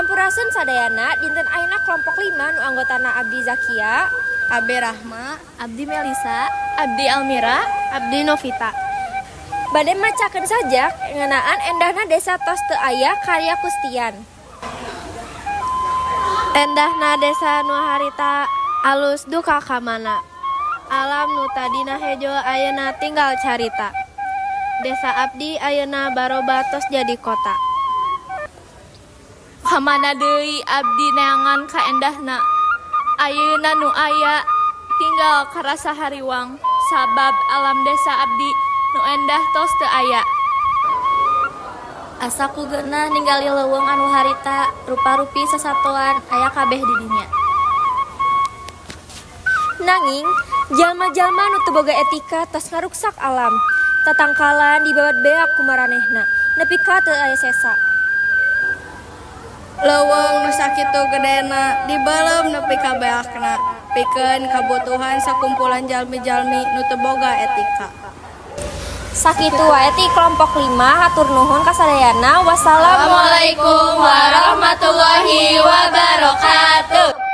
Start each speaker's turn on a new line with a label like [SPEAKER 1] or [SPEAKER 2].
[SPEAKER 1] Sampurasun sadayana. Dinten ayeuna kelompok 5 nu anggotana Abdi Zakia,
[SPEAKER 2] Abdi Rahma,
[SPEAKER 3] Abdi Melisa, Abdi Almira,
[SPEAKER 2] Abdi Novita.
[SPEAKER 1] Bade macakeun sajak ngeunaan Endahna Desa Tos Teu Aya karya Kustian.
[SPEAKER 2] Endahna desa nu harita alus duka kamana. Alam nu tadina hejo ayeuna tinggal carita. Desa abdi ayeuna baroba tos jadi kota.
[SPEAKER 3] Kamana deui abdi neangan kaendahna? Ayeuna nu aya tinggal karasa hariwang, sabab alam desa abdi nu endah tos teu aya.
[SPEAKER 4] Asa ku geunah ningali leuweung anu harita, rupa-rupi sasatoan aya kabeh di dinya.
[SPEAKER 1] Nanging jalma-jalma nu teu boga etika tos ngaruksak alam. Tatangkalan dibabat beak ku maranehna nepi ka teu aya sesa.
[SPEAKER 2] Leuweung nu sakitu gedena dibeuleum nepi ka beakna pikeun kabutuhan sakumpulan jalmi-jalmi nu teu boga etika.
[SPEAKER 1] Sakitu wae ti kelompok 5, hatur nuhun kasadayana. Wassalamualaikum
[SPEAKER 3] warahmatullahi wabarakatuh.